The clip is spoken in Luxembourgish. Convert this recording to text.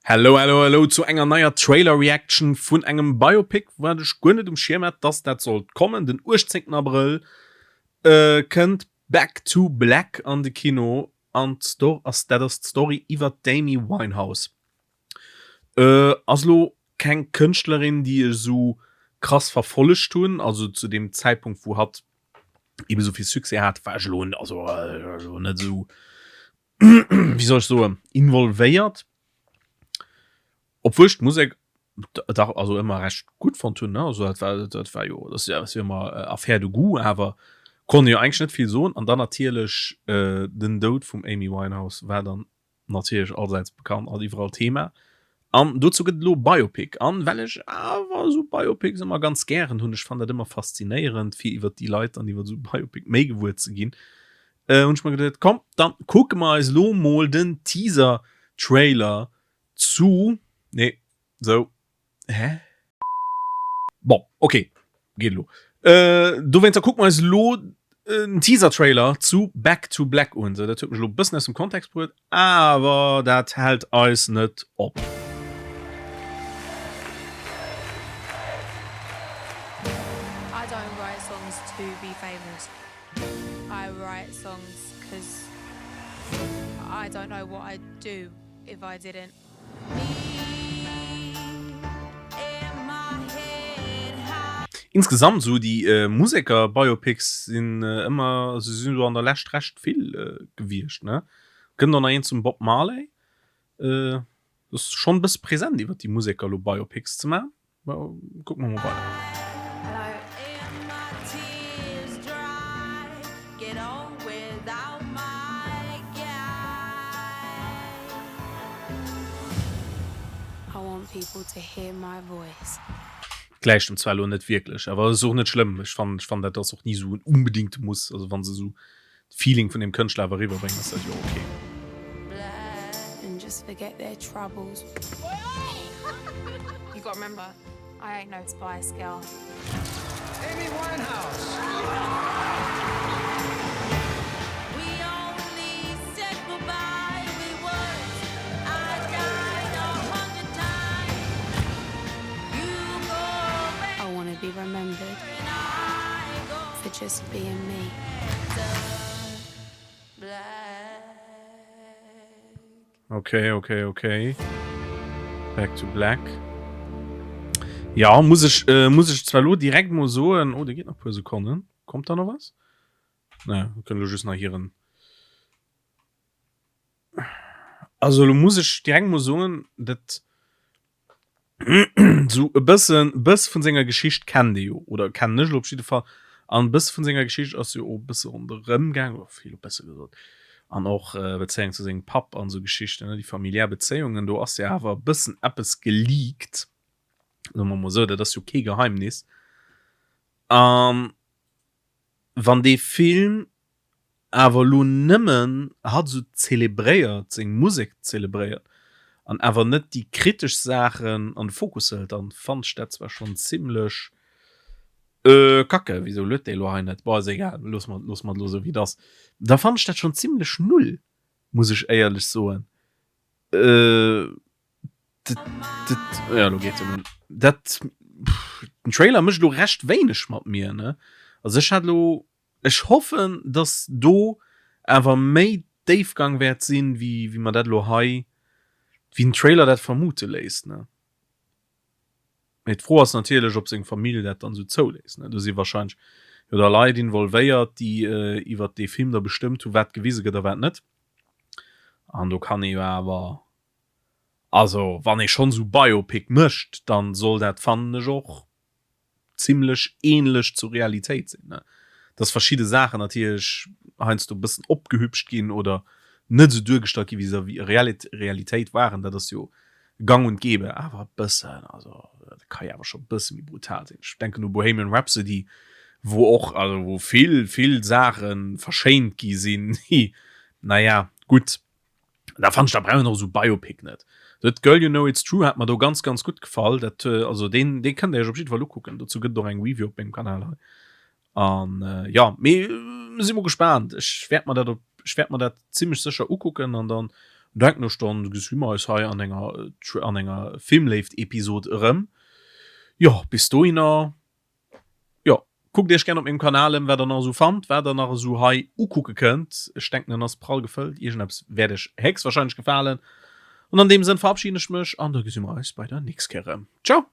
Hello hello hello zu enger neier Trailer Reaction vun engem Biopic wat ech guer net um Schierm hat dass dat sollt kommen. Den 18 Abrëll kënnt Back to Black an de Kino an d'Sto ass dat ass d'Story iwwert d'Amy Winehouse. Ass lo keng Kënschtlerin déi ech esou krass verfollegt hunn, also zu deem Zäitpunkt wou hatt ebe sou vill Succès hat war ech elo also net esou wéi soll ech soen, involvéiert, obwuel ech d'Musek dach also ëmmer recht gutt fonnt hunn, ne, also dat war dat war jo, dat ass jo ëmmer Affaire de goût, awer konnt jo eigentlech net vill soen. An dann natierlech den Doud vum Amy Winehouse war dann natierlech allsäits bekannt an iwwerall Thema. An dozou gëtt et elo e Biopic. An well ech awer esou Biopics ëmmer ganz gären hunn, ech fannen dat ëmmer faszinéierend fir iwwert déi Leit an iwwert esou Biopic méi gewuer ze ginn, hunn ech mer geduet, komm dann kucke mer eis elo mol den Teaser Trailer zu, nee sou, hä? Bon, ok, geet elo. Dowéinster kucke mer eis elo den Teaser Trailer zu Back to Black un. Sou, dat huet mech elo e bëssen aus dem Kontext bruet, awer dat hält eis net op. I don't write songs to be famous. I write songs 'cause I don't know what I'd do if I didn't. Insgesamt esou déi Museker Biopics sinn ëmmer, also sinn elo an der Lescht recht vill gewiescht ne. Gëtt och nach een zum Bob Marley. Ass schonn e bësse present iwwert déi Museker elo Biopics ze man. Kucke mer mol weider. Gläicht em zwar elo net wierklech, awer ass och net schlëmm. Ech fannen, ech fannen dat ass och ni esou en unbedingte Muss. Also wann se esou Feeling vun dem Kënschtler awer eriwwerbréngen, ass dat jo ok. For just being me. Ok, ok, ok. Back to Black. Ja, muss ech, äh, muss ech zwar lo direkt mol soen, oh, der geht nach puer Sekonnen. Kommt da noch was? Naja, wir können lo just nach hiren. Also lo muss ech direkt mol soen, dat Sou e bëssen, bëss vun senger Geschicht kennt ee jo, oder kennen ech elo op jidde Fall. An e bësse vun senger Geschicht ass jo och e bësse ronderëm gaangen, oder vill e bësse gesot. An och Bezéiung zu sengem Papp an esou Geschichten, ne, déi familiär Bezéiungen, do ass jo awer e bëssen eppes geleakt, soe mer mol esou, dat ass jo kee Geheimnis. An wann dee Film awer elo nëmmen hatt esou zelebréiert, seng Musek zelebréiert an awer net déi kritesch Saachen an de Fokus hëlt, dann fannen ech dat zwar schonn zimlech kacke. Wisou luet déi elo hei net? Bon, ass egal, loosse mer loosse mer et elo esou wéi et ass. Da fannen ech dat schonn zimlech null, muss ech éierlech soen. Dat dat jo, elo geet en un. Dat den Trailer mécht elo recht wéineg mat mir, ne? Also ech hat elo Ech hoffen dass do awer méi Déifgang wäert sinn wéi wéi mer dat elo hei, wéi den Trailer dat vermute léisst ne. Mee d'Fro ass natierlech ob seng Famill dat dann esou zouléisst ne. Do si wahrscheinlech jo da Leit involvéiert déi iwwert dee Film da bestëmmt hu wat gewise gëtt a wat net. An do kann ee jo awer, also wann ee schonn esou Biopic mécht, dann soll dat fannen ech och zimlech ähnlech zur Realitéit sinn, ne? Dass verschidde Saachen natierlech heiansdo e bëssen opgehübscht ginn oder net esou duergestallt ginn, wéi se a Realitéit waren, dat ass jo gang und gäbe, awer e bëssen, also dat ka jo awer scho e bësse méi brutal sinn. Ech denken u Bohemian Rhapsody, wou och, also wou vill, vill Saache verschéint gi sinn, déi, naja, gutt. Da fand ech da brauch een och esou Biopic net. Dat Girl You Know It's True hat mer do ganz ganz gutt gefall. Dat äh, also deen dee kënnt der iech op jidde Fall ukucken. Dozou gëtt et och eng Review op mengem Kanal hei. An äh, ja, mee äh, si mo gespaant. Ech wäert mer dat op ech wäert mer dat zimmlech sécher ukucken an dann. Denken ech, dann gesi mer eis hei an enger an enger Filmléift-Episod erëm. Jo, bis dohinner, jo, kuckt iech gär op mengem Kanal ëm, wat der nach esou fannt, wat der nach esou hei ukucke kënnt. Ech denken, en ass prall gefëllt, iergendeppes wäert iech héchstwahrscheinlech gefalen. An an deem Sënn verabschiden ech mech an da gesi mer eis bei der nächst Kéier erëm. Ciao!